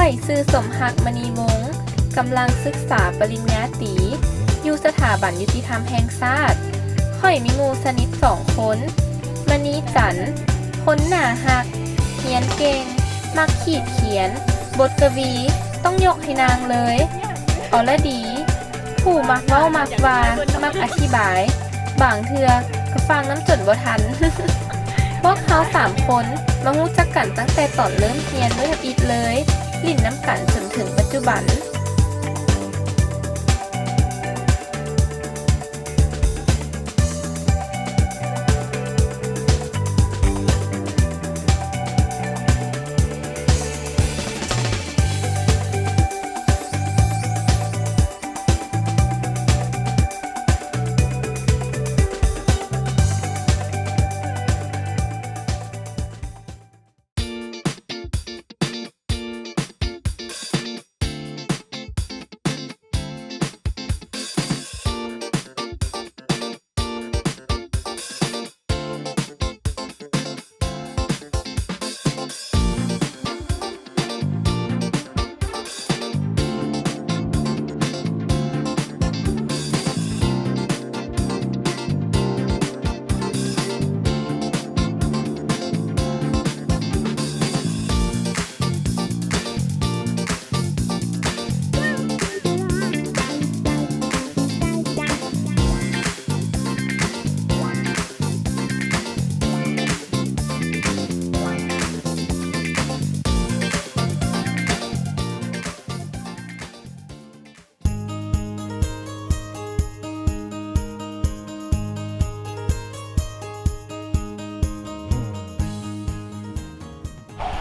ຂ້ອຍຊື່ ສົມຮັກ ມະນີວົງ, ກຳລັງສຶກສາປະລິນຍາຕີ ຢູ່ສະຖາບັນຍຸຕິທຳແຫ່ງຊາດ. ຂ້ອຍມີໝູ່ສະໜິດສອງຄົນ, ມະນີຈັນ, ຄົນໜ້າຮັກ, ຮຽນເກັ່ງ, ມັກຂີດຂຽນ, ບົດກະວີຕ້ອງຍົກໃຫ້ນາງເລີຍ, ອໍລະດີ ຜູ້ມັກເວົ້າມັກວ່າ, ມັກອະທິບາຍ, ບາງເທື່ອກໍຟັງນຳຈົນບໍ່ທັນ. ພວກເຮົາສາມຄົນມາຮູ້ຈັກກັນຕັ້ງແຕ່ຕອນເລີ່ມຮຽນມື້ທຳອິດເລີຍ, ຫຼິ້ນນຳກັນຈົນເຖິງປັດຈຸບັນ.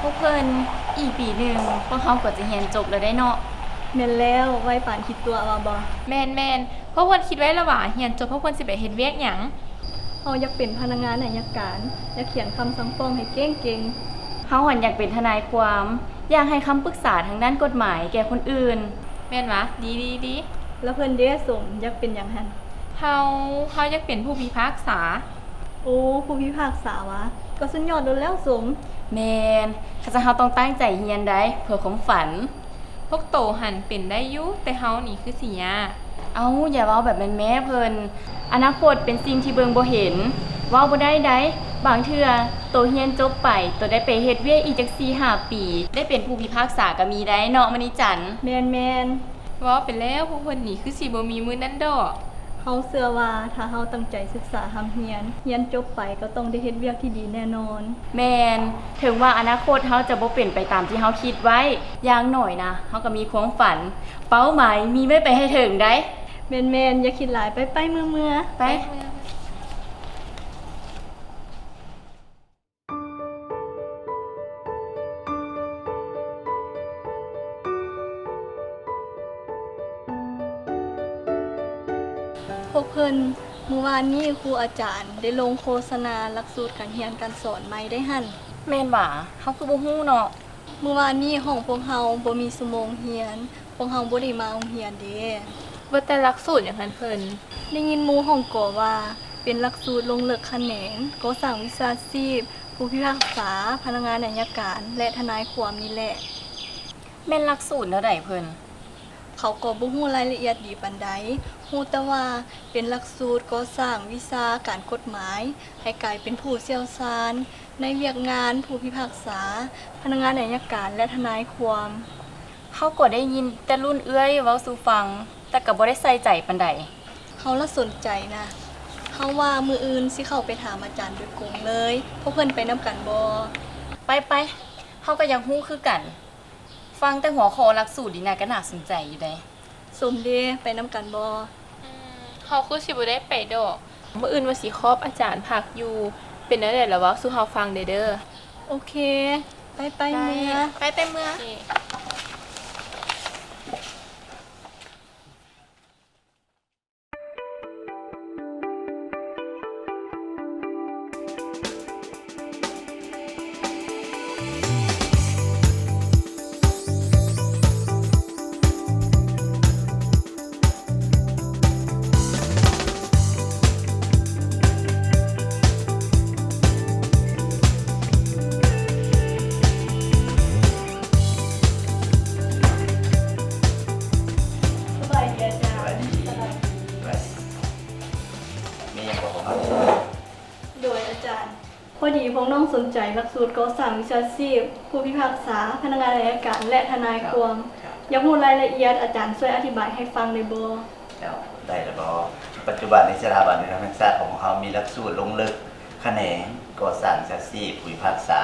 ພວກເພິ່ນ, ອີກປີໜຶ່ງ ພວກເຮົາກໍຈະຮຽນຈົບແລ້ວເດ້ເນາະ. ແມ່ນແລ້ວ, ໄວປານຄິດຕົວວ່າບໍ່? ແມ່ນໆ, ພວກເພິ່ນຄິດໄວ້ແລ້ວວ່າ ຮຽນຈົບພວກເພິ່ນຊິໄປເຮັດວຽກຫຍັງ? ເຮົາຢາກເປັນພະນັກງານໄອຍະການ, ຢາກຂຽນຄຳສັ່ງຟ້ອງໃຫ້ເກັ່ງໆ. ເຮົາຫັ້ນຢາກເປັນທະນາຍຄວາມ, ຢາກໃຫ້ຄຳປຶກສາທາງດ້ານກົດໝາຍແກ່ຄົນອື່ນ. ແມ່ນຫວາ? ດີ, ດີ, ດີ. ແລ້ວເພິ່ນເດ ສົມ, ຢາກເປັນຫຍັງຫັ້ນ? ເຮົາ, ເຮົາຢາກເປັນຜູ້ພິພາກສາ. ໂອ້, ຜູ້ພິພາກສາຫວາ? ກໍສຸດຍອດໂລດແລ້ວ ສົມ. ແມ່ນ, ຂ້າເຈົ້າເຮົາຕ້ອງຕັ້ງໃຈຮຽນໃດ໋ ເພື່ອຄວາມຝັນ. ພວກໂຕຫັ້ນເປັນໄດ້ຢູ່, ແຕ່ເຮົານີ້ຄືຊິຍາກ. ເອົ້າ, ຢ່າເວົ້າແບບນັ້ນແມ້ເພິ່ນ. ອະນາຄົດເປັນສິ່ງທີ່ເບິ່ງບໍ່ເຫັນ, ເວົ້າບໍ່ໄດ້ໃດ໋. ບາງເທື່ອໂຕຮຽນຈົບໄປ, ໂຕໄດ້ໄປເຮັດວຽກອີກຈັກສີ່ຫ້າປີ, ໄດ້ເປັນຜູ້ພິພາກສາກໍມີໄດ໋ເນາະ ມະນີຈັນ. ແມ່ນໆ. ເວົ້າໄປແລ້ວ, ພວກເພິ່ນນີ້ຄືຊິບໍ່ມີມື້ນັ້ນດອກ. ເຮົາເຊື່ອວ່າຖ້າເຮົາຕັ້ງໃຈສຶກສາຮ່ຳຮຽນ, ຮຽນຈົບໄປກໍຕ້ອງໄດ້ເຮັດວຽກທີ່ດີແນ່ນອນ. ແມ່ນ, ເຖິງວ່າອະນາຄົດເຮົາຈະບໍ່ເປັນໄປຕາມທີ່ເຮົາຄິດໄວ້, ຢ່າງໜ້ອຍນະ ເຮົາກໍມີຄວາມຝັນ, ເປົ້າໝາຍມີໄວ້ໄປໃຫ້ເຖິງໄດ໋. ແມ່ນໆ, ຢ່າຄິດຫຼາຍ, ໄປໆ ເມືອໆ. ໄປ. ໄປ. ພວກເພິ່ນ, ມື້ວານນີ້ຄູອາຈານໄດ້ລົງໂຄສະນາຫຼັກສູດການຮຽນການສອນໃໝ່ໄດ້ຫັ້ນ. ແມ່ນຫວາ? ເຮົາຄືບໍ່ຮູ້ເນາະ. ມື້ວານນີ້ຫ້ອງພວກເຮົາບໍ່ມີຊົ່ວໂມງຮຽນ, ພວກເຮົາບໍ່ໄດ້ມາໂຮງຮຽນເດ້. ວ່າແຕ່ຫຼັກສູດຫຍັງຫັ້ນເພິ່ນ? ໄດ້ຍິນໝູ່ຫ້ອງກໍວ່າເປັນຫຼັກສູດລົງເລິກຂະແໜງກໍ່ສ້າງວິຊາຊີບ, ຜູ້ພິພາກສາ, ພະນັກງານໄອຍະການ ແລະ ທະນາຍຄວາມນີ້ແຫຼະ. ແມ່ນຫຼັກສູດແນວໃດເພິ່ນ? ເຂົາກໍບໍ່ຮູ້ລາຍລະອຽດດີປານໃດ, ຮູ້ແຕ່ວ່າເປັນຫຼັກສູດກໍ່ສ້າງວິຊາການກົດໝາຍ ໃຫ້ກາຍເປັນຜູ້ຊ່ຽວຊານໃນວຽກງານຜູ້ພິພາກສາ, ພະນັກງານໄອຍະການ ແລະ ທະນາຍຄວາມ. ເຮົາກໍໄດ້ຍິນແຕ່ລຸ້ນເອື້ອຍເວົ້າສູ່ຟັງ, ແຕ່ກໍບໍ່ໄດ້ໃສ່ໃຈປານໃດ. ເຮົາລະສົນໃຈນະ. ເຮົາວ່າມື້ອື່ນຊິເຂົ້າໄປຖາມອາຈານໂດຍກົງເລີຍ. ພວກເພິ່ນໄປນຳກັນບໍ່? ໄປ, ໄປ. ເຮົາກໍຢາກຮູ້ຄືກັນ. ຟັງແຕ່ຫົວຂໍ້ຫຼັກສູດນີ້ນະກໍໜ້າສົນໃຈຢູ່ໃດ໋. ສົມເດ, ໄປນຳກັນບໍ່? ອືມ, ເຮົາຄືຊິບໍ່ໄດ້ໄປດອກ. ມື້ອື່ນວ່າຊິຂອບອາຈານພັກຢູ່. ເປັນແນວໃດລະເວົ້າສູ່ເຮົາຟັງແດ່ເດີ. ໂອເຄ, ໄປ, ໄປ, ໄປ, ເມືອ. ໄປ, ໄປ, ເມືອ. ໂອເຄ. ເ ສົນໃຈຫຼັກສູດກໍ່ສ້າງວິຊາຊີບ ຜູ້ພິພາກສາ, ພະນັກງານໄອຍະການ ແລະ ທະນາຍຄວາມ. ຢາກຮູ້ລາຍລະອຽດ, ອາຈານຊ່ວຍອະທິບາຍໃຫ້ຟັງໄດ້ບໍ່? ເຈົ້າ ໄດ້ລະບໍ? ປັດຈຸບັນນີ້ ສະຖາບັນຍຸຕິທຳແຫ່ງຊາດຂອງພວກເຮົາມີຫຼັກສູດລົງເລິກຂະແໜງກໍ່ສ້າງວິຊາຊີບ ຜູ້ພິພາກສາ,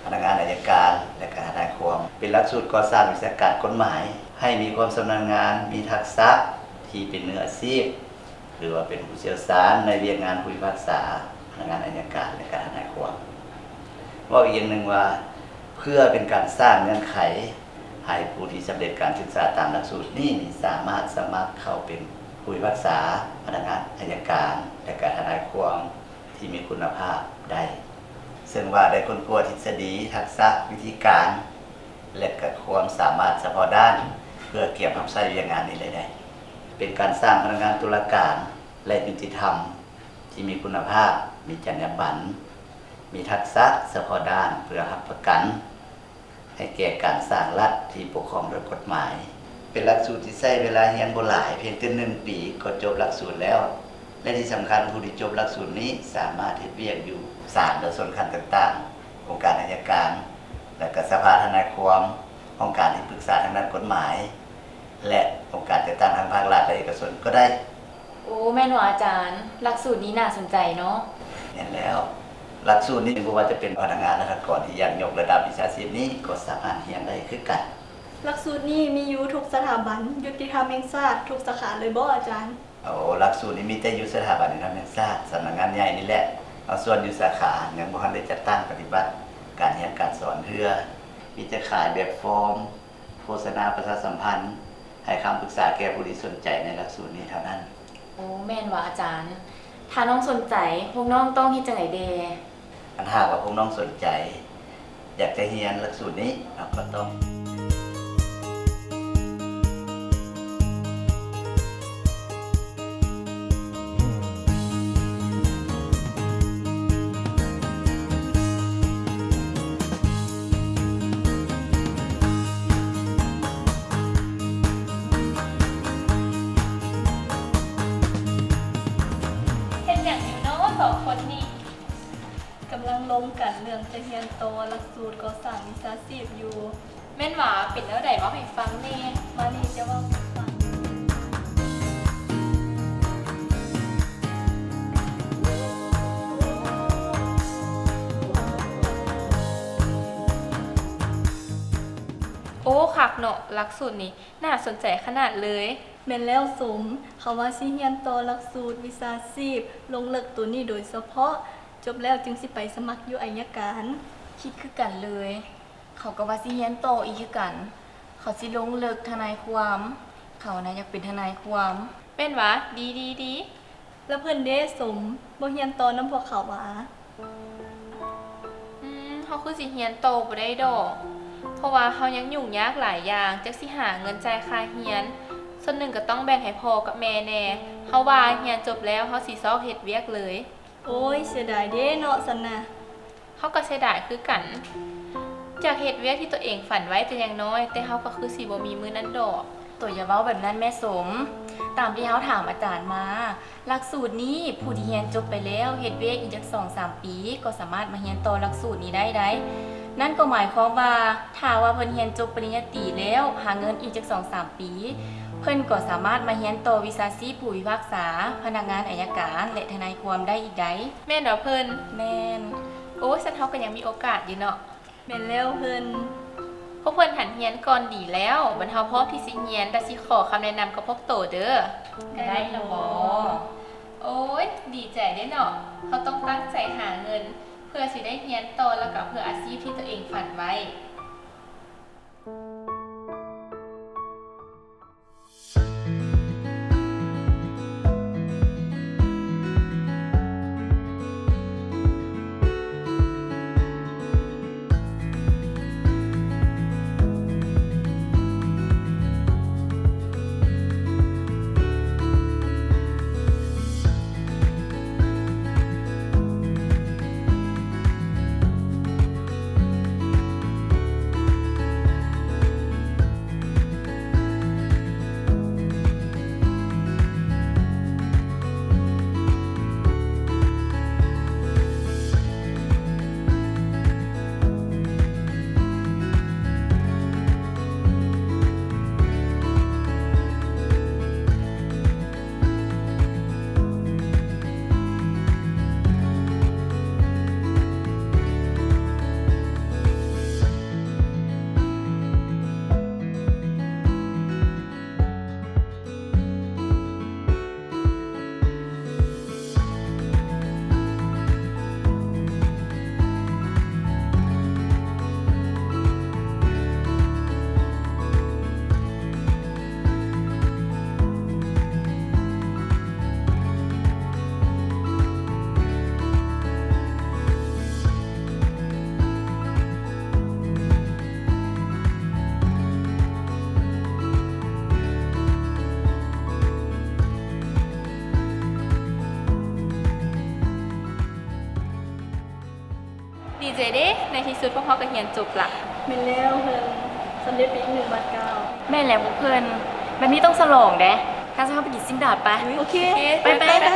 ພະນັກງານໄອຍະການ ແລະ ກະທະນາຍຄວາມ. ເປັນຫຼັກສູດກໍ່ສ້າງວິຊາການກົດໝາຍ ໃຫ້ມີຄວາມຊຳນານງານ, ມີທັກສະທີ່ເປັນມືອາຊີບ ຫຼືວ່າເປັນຜູ້ຊ່ຽວຊານໃນວຽກງານຜູ້ພິພາກສາ, ພະນັກງານໄອຍະການ ແລະ ກະທະນາຍຄວາມ. ເວົ້າອີກຢ່າງໜຶ່ງວ່າ ເພື່ອເປັນການສ້າງເງື່ອນໄຂໃຫ້ຜູ້ທີ່ສຳເລັດການສຶກສາຕາມຫຼັກສູດນີ້ ນີ້ສາມາດສະໝັກເຂົ້າເປັນຜູ້ພິພາກສາ, ພະນັກງານໄອຍະການ ແລະ ກະທະນາຍຄວາມທີ່ມີຄຸນນະພາບໄດ້, ເຊິ່ງວ່າໄດ້ຄົ້ນຄວ້າທິດສະດີ, ທັກສະ, ວິທີການ ແລະ ກະຄວາມສາມາດສະເພາະດ້ານ ເພື່ອກຽມຮັບໃຊ້ວຽກງານນີ້ໄດ້. ເປັນການສ້າງພະນັກງານຕຸລາການ ແລະ ຍຸຕິທຳ ທີ່ມີຄຸນນະພາບ, ມີຈັນຍາບັນ, ມີທັກສະສະເພາະດ້ານ ເພື່ອຮັບປະກັນໃຫ້ແກ່ການສ້າງລັດທີ່ປົກຄອງໂດຍກົດໝາຍ. ເປັນຫຼັກສູດທີ່ໃຊ້ເວລາຮຽນບໍ່ຫຼາຍ, ພຽງແຕ່ໜຶ່ງປີກໍຈົບຫຼັກສູດແລ້ວ ແລະ ທີ່ສຳຄັນ ຜູ້ທີ່ຈົບຫຼັກສູດນີ້ສາມາດເຮັດວຽກຢູ່ສານ ແລະ ສ່ວນຂັ້ນຕ່າງໆ, ອົງການໄອຍະການ ແລະ ກະສະພາທະນາຍຄວາມ, ຫ້ອງການທີ່ປຶກສາທາງດ້ານກົດໝາຍ ແລະ ອົງການຈັດຕັ້ງທາງພາກລັດ ແລະ ເອກະຊົນກໍໄດ້. ໂອ້ ແມ່ນຫວາອາຈານ? ຫຼັກສູດນີ້ໜ້າສົນໃຈເນາະ. ແມ່ນແລ້ວ. ຫຼັກສູດນີ້ບໍ່ວ່າຈະເປັນພະນັກງານລັດຖະກອນທີ່ຢາກຍົກລະດັບວິຊາຊີບນີ້ກໍສາມາດຮຽນໄດ້ຄືກັນ. ຫຼັກສູດນີ້ມີຢູ່ທຸກສະຖາບັນຍຸຕິທຳແຫ່ງຊາດທຸກສາຂາເລີຍບໍ່ອາຈານ? ໂອ້ ຫຼັກສູດນີ້ມີແຕ່ຢູ່ສະຖາບັນຍຸຕິທຳແຫ່ງຊາດ, ສຳນັກງານໃຫຍ່ນີ້ແຫຼະ. ບາງສ່ວນຢູ່ສາຂາຍັງບໍ່ທັນໄດ້ຈັດຕັ້ງປະຕິບັດການຮຽນການສອນເທື່ອ, ມີແຕ່ຂາຍແບບຟອມ ໂຄສະນາປະຊາສຳພັນ ໃຫ້ຄຳປຶກສາແກ່ຜູ້ທີ່ສົນໃຈໃນຫຼັກສູດນີ້ເທົ່ານັ້ນ. ໂອ້ ແມ່ນຫວາອາຈານ? ຖ້ານ້ອງສົນໃຈ, ພວກນ້ອງຕ້ອງເຮັດຈັ່ງໃດແດ່? ຄັນຫາກວ່າພວກນ້ອງສົນໃຈ ຢາກຈະຮຽນຫຼັກສູດນີ້, ເຮົາກໍຕ້ອງ ເຮັດຫຍັງຢູ່ນໍສອງຄົນນີ້? ກຳລັງລົມກັນເລື່ອງຈະຮຽນຕໍ່ຫຼັກສູດກໍ່ສ້າງວິຊາຊີບຢູ່. ແມ່ນຫວາ? ເປັນແນວໃດເວົ້າໃຫ້ຟັງແດ່. ມານີ້ຈະເວົ້າສູ່ຟັງ. ໂອ້ ຄັກເນາະ, ຫຼັກສູດນີ້ໜ້າສົນໃຈຂະໜາດເລີຍ. ແມ່ນແລ້ວສົມ, ເຂົາວ່າຊິຮຽນຕໍ່ຫຼັກສູດວິຊາຊີບລົງເລິກໂຕນີ້ໂດຍສະເພາະ, ຈົບແລ້ວຈຶ່ງຊິໄປສະໝັກຢູ່ໄອຍະການ. ຄິດຄືກັນເລີຍ. ເຂົາກໍວ່າຊິຮຽນຕໍ່ອີກຄືກັນ. ເຂົາຊິລົງເລິກທະນາຍຄວາມ. ເຂົານະຢາກເປັນທະນາຍຄວາມ. ແມ່ນຫວາ? ດີ, ດີ, ດີ. ແລ້ວເພິ່ນເດສົມ, ບໍ່ຮຽນຕໍ່ນຳພວກເຂົາຫວາ? ອືມ, ເຮົາຄືຊິຮຽນຕໍ່ບໍ່ໄດ້ດອກ, ເພາະວ່າເຮົາຍັງຫຍຸ້ງຍາກຫຼາຍຢ່າງ, ຈັກຊິຫາເງິນຈ່າຍຄ່າຮຽນ. ສ່ວນໜຶ່ງກໍຕ້ອງແບ່ງໃຫ້ພໍ່ກັບແມ່ແດ່. ເຮົາວ່າຮຽນຈົບແລ້ວເຮົາຊິຊອກເຮັດວຽກເລີຍ. ໂອ້ຍ, ເສຍດາຍເດ້ເນາະ ຊັ້ນນະ. ເຮົາກໍເສຍດາຍຄືກັນ. ຢາກເຮັດວຽກທີ່ຕົວເອງຝັນໄວ້ແຕ່ຍັງນ້ອຍ, ແຕ່ເຮົາກໍຄືຊິບໍ່ມີມື້ນັ້ນດອກ. ໂຕຢ່າເວົ້າແບບນັ້ນແມ່ສົມ. ຕາມທີ່ເຮົາຖາມອາຈານມາ, ຫຼັກສູດນີ້ຜູ້ທີ່ຮຽນຈົບໄປແລ້ວ, ເຮັດວຽກອີກຈັກສອງສາມປີ, ກໍສາມາດມາຮຽນຕໍ່ຫຼັກສູດນີ້ໄດ້ໄດ໋. ນັ້ນກໍໝາຍຄວາມວ່າ ຖ້າວ່າເພິ່ນຮຽນຈົບປະລິນຍາຕີແລ້ວ, ຫາເງິນອີກຈັກສອງສາມປີ, ເພິ່ນກໍສາມາດມາຮຽນຕໍ່ວິຊາຊີບຜູ້ພິພາກສາ, ພະນັກງານໄອຍະການ ແລະ ທະນາຍຄວາມໄດ້ອີກໄດ໋. ແມ່ນບໍ່ເພິ່ນ? ແມ່ນ. ໂອ້, ຊັ້ນເຮົາກໍຍັງມີໂອກາດຢູ່ເນາະ. ແມ່ນແລ້ວເພິ່ນ. ພວກເພິ່ນຫັ້ນຮຽນກ່ອນດີແລ້ວ, ບັດເຮົາພ້ອມທີ່ຊິຮຽນ ແລະ ຊິຂໍຄຳແນະນຳກັບພວກໂຕເດີ. ໄດ້ລະບໍ? ໂອ້ຍ, ດີໃຈເດ້ເນາະ. ເຮົາຕ້ອງຕັ້ງໃຈຫາເງິນ ເພື່ອຊິໄດ້ຮຽນຕໍ່ ແລ້ວກໍເພື່ອອາຊີບທີ່ຕົວເອງຝັນໄວ້. ເ ດີໃຈເດ້ ໃນທີ່ສຸດພວກເຮົາກໍຮຽນຈົບລະ. ແມ່ນແລ້ວ ເພິ່ນສຳເລັດໄປອີກໜຶ່ງບາດກ້າວ. ແມ່ນແລ້ວພວກເພິ່ນ ແບບນີ້ຕ້ອງສະຫຼອງເດ້. ຖ້າຊັ້ນເຮົາໄປກິນຊີ້ນດາດໄປ. ໂອເຄ ໄປ ໄປ ໄປ.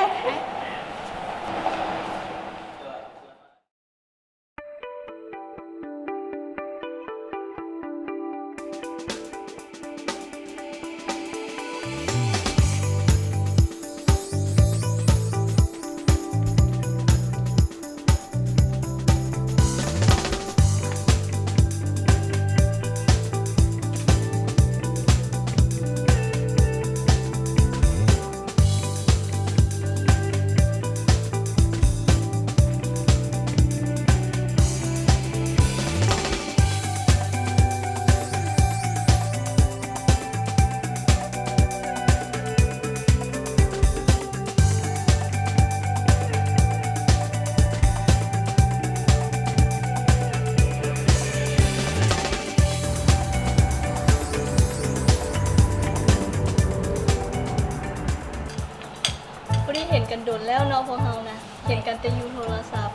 ບໍ່ໄດ້ເຫັນກັນດົນແລ້ວເນາະພວກເຮົານະ, ເຫັນກັນແຕ່ຢູ່ໂທລະສັບ.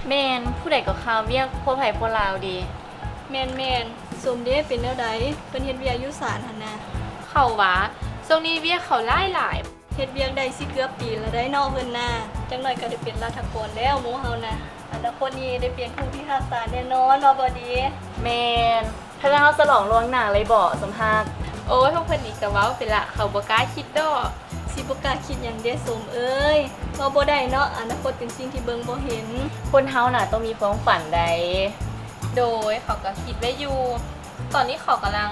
ແມ່ນ, ຜູ້ໃດກໍຄາວຽກພວກໃຜພວກລາວເດ. ແມ່ນໆ, ສົມເດ ເປັນແນວໃດ? ເພິ່ນເຮັດວຽກຢູ່ສານຫັ້ນນະ. ເຂົາຫວາ? ຊ່ວງນີ້ວຽກເຂົາຫຼາຍໆ. ເຮັດວຽກໄດ້ຊິເກືອບປີລະໄດ໋ເນາະເພິ່ນນະ, ຈັກໜ້ອຍກໍໄດ້ເປັນລັດຖະກອນແລ້ວໝູ່ເຮົານະ. ອະນາຄົດນີ້ໄດ້ປ່ຽນຜູ້ພິພາກສາແນ່ນອນ, ວ່າບໍ່ດີ? ແມ່ນ. ພະເຈົ້າສະຫຼອງລ່ວງໜ້າເລີຍບໍສົມຮັກ? ໂອ້ຍ ພວກເພິ່ນນີ້ກໍເວົ້າໄປລະ, ເຂົາບໍ່ກ້າຄິດດອກ. ຊິບໍ່ກ້າຄິດຫຍັງເດສົມເອີຍ, ເວົ້າບໍ່ໄດ້ເນາະ, ອະນາຄົດເປັນສິ່ງທີ່ເບິ່ງບໍ່ເຫັນ. ຄົນເຮົານະຕ້ອງມີຄວາມຝັນໃດ໋. ໂດຍ ເຂົາກໍຄິດໄວ້ຢູ່. ຕອນນີ້ເຂົາກຳລັງ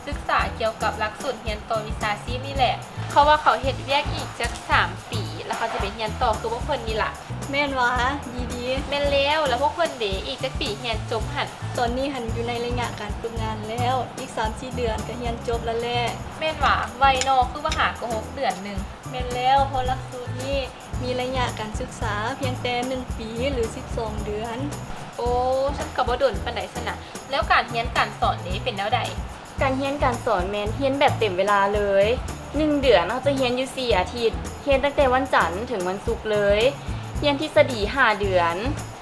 ສຶກສາກ່ຽວກັບຫຼັກສູດຮຽນຕໍ່ວິຊາຊີບນີ້ແຫຼະ. ເຂົາວ່າເຂົາເຮັດວຽກອີກຈັກສາມປີ ແລ້ວເຂົາຈະໄປຮຽນຕໍ່ຄືພວກເພິ່ນນີ້ລະ. ແມ່ນຫວາ? ດີໆ. ແມ່ນແລ້ວ, ແລ້ວພວກເພິ່ນເດ ອີກຈັກປີຮຽນຈົບຫັ້ນ? ຕອນນີ້ຫັ້ນຢູ່ໃນໄລຍະການຝຶກງານແລ້ວ, ອີກສາມສີ່ເດືອນກໍຮຽນຈົບແລ້ວແຫຼະ. ແມ່ນຫວາ? ໄວເນາະ, ຄືວ່າຫາກໍຫົກເດືອນໜຶ່ງ. ແມ່ນແລ້ວ, ເພາະຫຼັກສູດນີ້ມີໄລຍະການສຶກສາພຽງແຕ່ໜຶ່ງປີ ຫຼື ສິບສອງເດືອນ. ໂອ້, ຊັ້ນກໍບໍ່ດົນປານໃດຊັ້ນນະ. ແລ້ວການຮຽນການສອນເດ ເປັນແນວໃດ? ການຮຽນການສອນແມ່ນຮຽນແບບເຕັມເວລາເລີຍ. ໜຶ່ງເດືອນເຮົາຈະຮຽນຢູ່ສີ່ອາທິດ, ຮຽນຕັ້ງແຕ່ວັນຈັນເຖິງວັນສຸກເລີຍ. ຮຽນທິດສະດີຫ້າເດືອນ,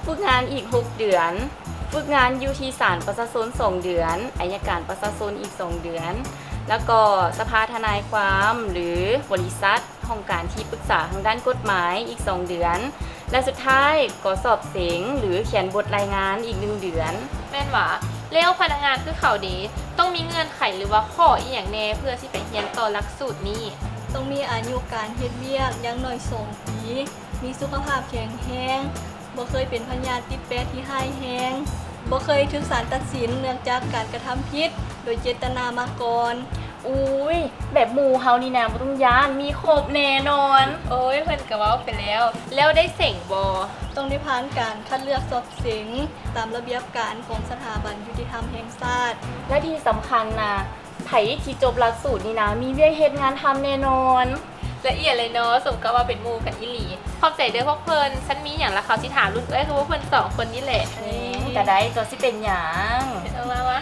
ຝຶກງານອີກຫົກເດືອນ, ຝຶກງານຢູ່ທີ່ສານປະຊາຊົນສອງເດືອນ, ໄອຍະການປະຊາຊົນອີກສອງເດືອນ, ແລ້ວກໍສະພາທະນາຍຄວາມ ຫຼື ບໍລິສັດ ຫ້ອງການທີ່ປຶກສາທາງດ້ານກົດໝາຍອີກສອງເດືອນ ແລະ ສຸດທ້າຍກໍສອບເສັງ ຫຼື ຂຽນບົດລາຍງານອີກໜຶ່ງເດືອນ. ແມ່ນຫວາ? ແລ້ວພະນັກງານຄືເຂົາເດ ຕ້ອງມີເງື່ອນໄຂ ຫຼື ວ່າຂໍ້ອີ່ຫຍັງແດ່ ເພື່ອຊິໄປຮຽນຕໍ່ຫຼັກສູດນີ້? ຕ້ອງມີອາຍຸການເຮັດວຽກຢ່າງໜ້ອຍສອງປີ, ມີສຸຂະພາບແຂງແຮງ, ບໍ່ເຄີຍເປັນພະຍາດຕິດແປະທີ່ຮ້າຍແຮງ, ບໍ່ເຄີຍຖືກສານຕັດສິນເນື່ອງຈາກການກະທຳຜິດໂດຍເຈດຕະນາມາກ່ອນ. ອຸ້ຍ ແບບໝູ່ເຮົານີ້ນະ ບໍ່ຕ້ອງຢ້ານ, ມີຄົບແນ່ນອນ. ໂອ້ຍ ເພິ່ນກໍເວົ້າໄປແລ້ວ. ແລ້ວໄດ້ເສັງບໍ່? ຕ້ອງໄດ້ຜ່ານການຄັດເລືອກສອບເສັງຕາມລະບຽບການຂອງສະຖາບັນຍຸຕິທຳແຫ່ງຊາດ. ແລະ ທີ່ສຳຄັນນະ, ໃຜທີ່ຈົບຫຼັກສູດນີ້ນະ ມີວຽກເຮັດງານທຳແນ່ນອນ. ລະອຽດເລີຍເນາະ, ສົມກັບວ່າເປັນໝູ່ກັນອີ່ຫຼີ. ຂອບໃຈເດີພວກເພິ່ນ. ຊັ້ນມີຫຍັງລະເຂົາຊິຖາມລຸ້ນເອື້ອຍຄືພວກເພິ່ນສອງຄົນນີ້ແຫຼະ. ອືມ ກະໄດ້ຕົວະ, ຊິເປັນຫຍັງ? ເອົາມາ ມາ.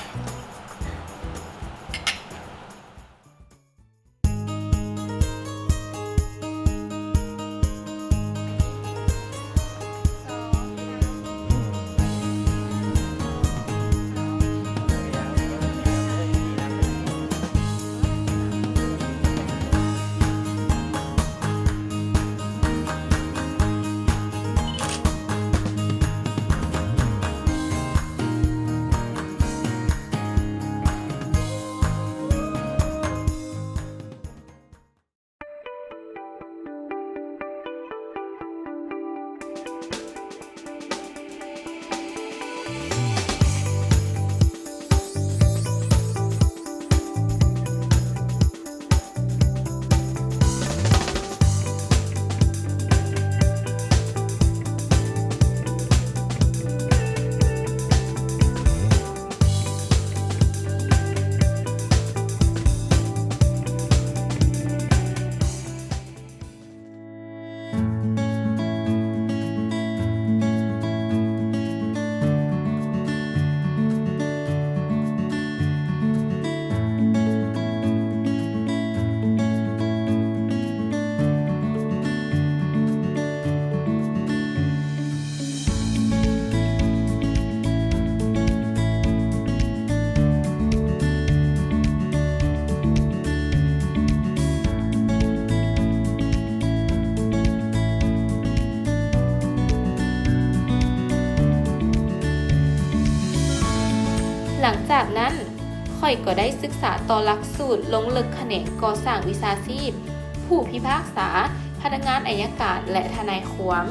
ຫຼັງຈາກນັ້ນ, ຂ້ອຍກໍໄດ້ສຶກສາຕໍ່ຫຼັກສູດລົງເລິກຂະແໜງກໍ່ສ້າງວິຊາຊີບ, ຜູ້ພິພາກສາ, ພະນັກງານໄອຍະການ ແລະ ທະນາຍຄວາມ.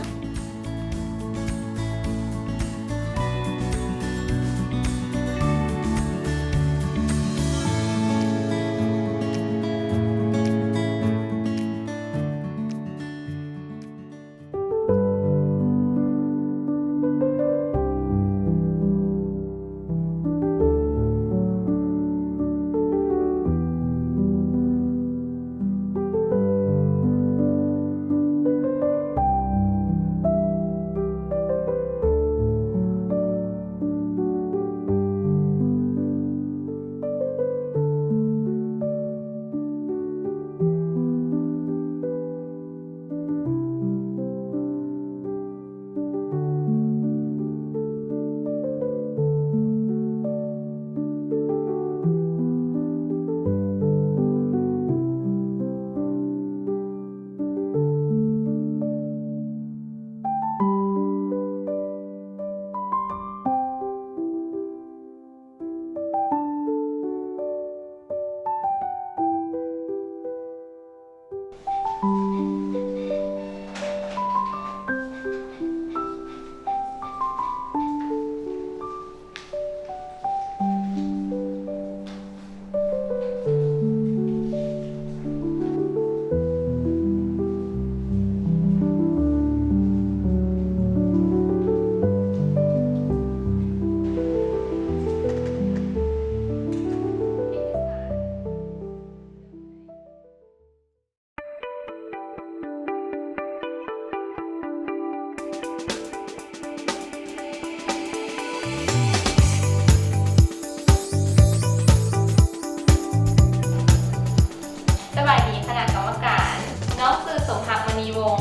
ສະບາຍດີຄະນະກຳມະການ, ນ້ອງຊື່ ສົມຮັກ ມະນີວົງ,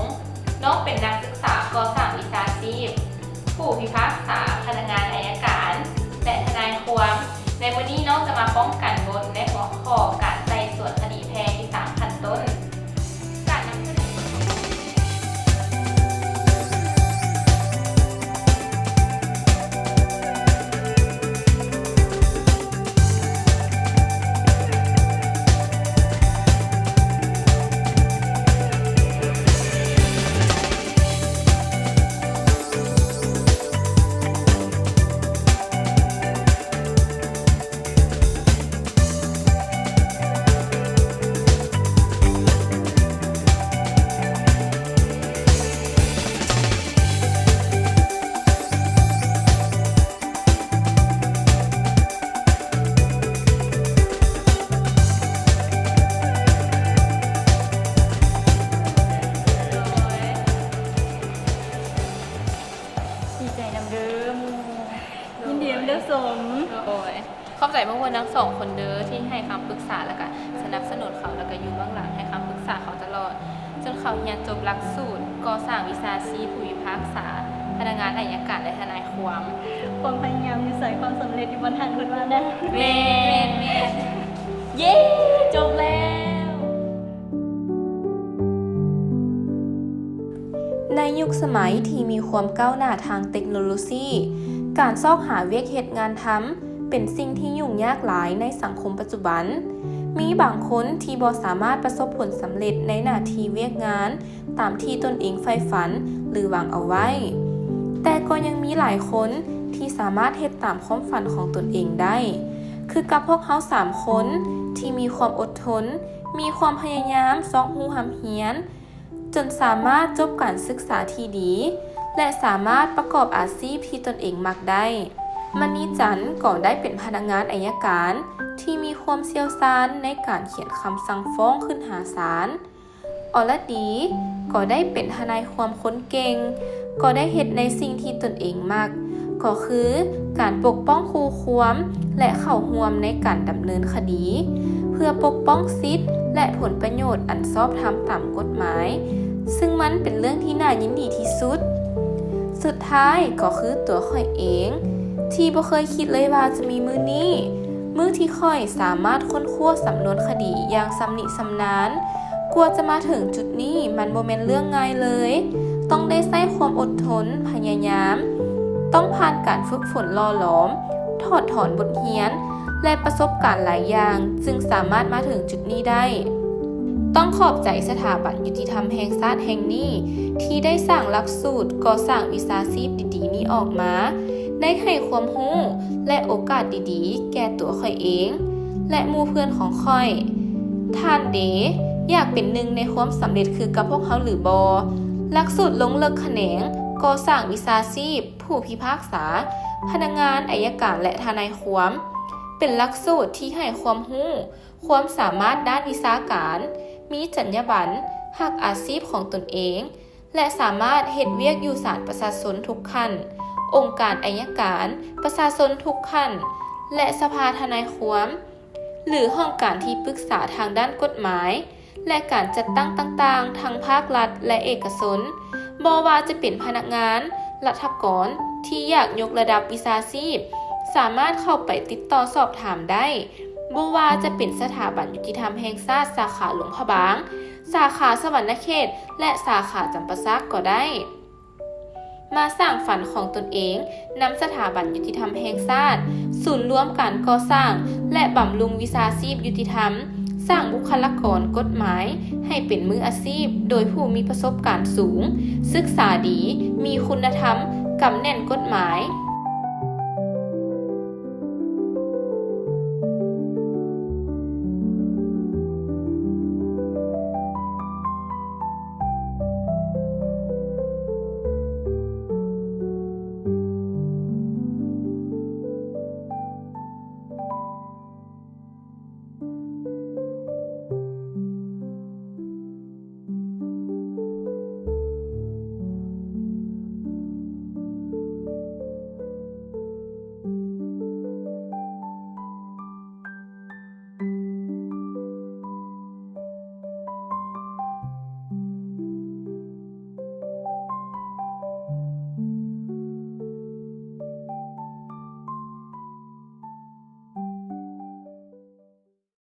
ນ້ອງເປັນນັກສຶກສາກໍ່ສ້າງວິຊາຊີບ, ຜູ້ພິພາກສາ, ພະນັກງານໄອຍະການ ແລະ ທະນາຍຄວາມ. ໃນມື້ນີ້ນ້ອງຈະມາປ້ອງກັນບົດໃນຫົວຂໍ້ການໄຕ່ສວນຄະດີແພ່ທີ່ສາມຂັ້ນຕົ້ນ. ການນຳສະເໜີ. ດີໃຈນຳເດີໝູ່. ຍິນດີນຳເດີສົມ. ໂດຍ. ຂອບໃຈໝູ່ເພິ່ນທັງສອງຄົນເດີ ທີ່ໃຫ້ຄຳປຶກສາ ແລ້ວກະສະໜັບສະໜູນເຂົາ ແລ້ວກະຢູ່ເບື້ອງຫຼັງໃຫ້ຄຳປຶກສາເຂົາຕະຫຼອດ ຈົນເຂົາຮຽນຈົບຫຼັກສູດກໍ່ສ້າງວິຊາຊີບ ຜູ້ພິພາກສາ, ພະນັກງານໄອຍະການ ແລະ ທະນາຍຄວາມ. ຄວາມພະຍາຍາມຢູ່ໃສ ຄວາມສຳເລັດຢູ່ບ່ອນຫັ້ນ ເພິ່ນວ່ານະ. ແມ່ນ, ແມ່ນ, ແມ່ນ. ເຢ້! ຈົບແລ້ວ! ໃນຍຸກສະໄໝທີ່ມີຄວາມກ້າວໜ້າທາງເຕັກໂນໂລຊີ, ການຊອກຫາວຽກເຮັດງານທຳເປັນສິ່ງທີ່ຫຍຸ້ງຍາກຫຼາຍໃນສັງຄົມປັດຈຸບັນ. ມີບາງຄົນທີ່ບໍ່ສາມາດປະສົບຜົນສຳເລັດໃນໜ້າທີ່ວຽກງານຕາມທີ່ຕົນເອງໃຝ່ຝັນ ຫຼື ຫວັງເອົາໄວ້, ແຕ່ກໍຍັງມີຫຼາຍຄົນທີ່ສາມາດເຮັດຕາມຄວາມຝັນຂອງຕົນເອງໄດ້, ຄືກັບພວກເຮົາສາມຄົນທີ່ມີຄວາມອົດທົນ, ມີຄວາມພະຍາຍາມຊອກຮູ້ຮ່ຳຮຽນ, ຈົນສາມາດຈົບການສຶກສາທີ່ດີ ແລະ ສາມາດປະກອບອາຊີບທີ່ຕົນເອງມັກໄດ້. ມະນີຈັນກໍໄດ້ເປັນພະນັກງານໄອຍະການທີ່ມີຄວາມຊ່ຽວຊານໃນການຂຽນຄຳສັ່ງຟ້ອງຂຶ້ນຫາສານ. ອໍລະດີກໍໄດ້ເປັນທະນາຍຄວາມຄົນເກັ່ງ, ກໍໄດ້ເຮັດໃນສິ່ງທີ່ຕົນເອງມັກ, ກໍຄືການປົກປ້ອງຄູ່ຄວາມ ແລະ ເຂົ້າຮ່ວມໃນການດຳເນີນຄະດີ ເພື່ອປົກປ້ອງສິດ ແລະ ຜົນປະໂຫຍດອັນຊອບທຳຕາມກົດໝາຍ, ຊຶ່ງມັນເປັນເລື່ອງທີ່ໜ້າຍິນດີທີ່ສຸດ. ສຸດທ້າຍກໍຄືຕົວຂ້ອຍເອງ ທີ່ບໍ່ເຄີຍຄິດເລີຍວ່າຈະມີມື້ນີ້, ມື້ທີ່ຂ້ອຍສາມາດຄົ້ນຄວ້າສຳນວນຄະດີຢ່າງຊຳນິຊຳນານ. ກວ່າຈະມາເຖິງຈຸດນີ້ ມັນບໍ່ແມ່ນເລື່ອງງ່າຍເລີຍ. ຕ້ອງໄດ້ໃຊ້ຄວາມອົດທົນ, ພະຍາຍາມ, ຕ້ອງຜ່ານການຝຶກຝົນຫຼໍ່ຫຼອມ, ທໍ ຖອດຖອນບົດຮຽນ ແລະ ປະສົບການຫຼາຍຢ່າງ ຈຶ່ງສາມາດມາເຖິງຈຸດນີ້ໄດ້. ຕ້ອງຂອບໃຈສະຖາບັນຍຸຕິທຳແຫ່ງຊາດແຫ່ງນີ້ ທີ່ໄດ້ສ້າງຫຼັກສູດກໍ່ສ້າງວິຊາຊີບດີໆນີ້ອອກມາ, ໄດ້ໃຫ້ຄວາມຮູ້ ແລະ ໂອກາດດີໆແກ່ຕົວຂ້ອຍເອງ ແລະ ໝູ່ເພື່ອນຂອງຂ້ອຍ. ທ່ານເດ ຢາກເປັນໜຶ່ງໃນຄວາມສຳເລັດຄືກັບພວກເຮົາຫຼືບໍ່? ຫຼັກສູດລົງເລິກຂະແໜງກໍ່ສ້າງວິຊາຊີບ ຜູ້ພິພາກສາ, ພະນັກງານອັຍການ ແລະ ທະນາຍຄວາມ ເປັນຫຼັກສູດທີ່ໃຫ້ຄວາມຮູ້, ຄວາມສາມາດດ້ານວິຊາການ, ມີຈັນຍາບັນ, ຮັກອາຊີບຂອງຕົນເອງ ແລະ ສາມາດເຮັດວຽກຢູ່ສານປະຊາຊົນທຸກຂັ້ນ, ອົງການອັຍການ, ປະຊາຊົນທຸກຂັ້ນ ແລະ ສະພາທະນາຍຄວາມ ຫຼື ຫ້ອງການທີ່ປຶກສາທາງດ້ານກົດໝາຍ ແລະ ການຈັດຕັ້ງຕ່າງໆ ທັງພາກລັດ ແລະ ເອກະຊົນ, ບໍ່ວ່າຈະເປັນພະນັກງານ, ລັດຖະກອນທີ່ຢາກຍົກລະດັບວິຊາຊີບ ສາມາດເຂົ້າໄປຕິດຕໍ່ສອບຖາມໄດ້, ບໍ່ວ່າຈະເປັນສະຖາບັນຍຸຕິທຳແຫ່ງຊາດສາຂາຫຼວງພະບາງ, ສາຂາສະຫວັນນະເຂດ ແລະ ສາຂາຈຳປາສັກກໍໄດ້. ມາສ້າງຝັນຂອງຕົນເອງນຳສະຖາບັນຍຸຕິທຳແຫ່ງຊາດ, ສູນລວມການກໍ່ສ້າງ ແລະ ບຳລຸງວິຊາຊີບຍຸຕິທຳ, ສ້າງບຸກຄະລາກອນກົດໝາຍໃຫ້ເປັນມືອາຊີບໂດຍຜູ້ມີປະສົບການສູງ, ສຶກສາດີ, ມີຄຸນນະທຳ, ກຳແໜ້ນກົດໝາຍ,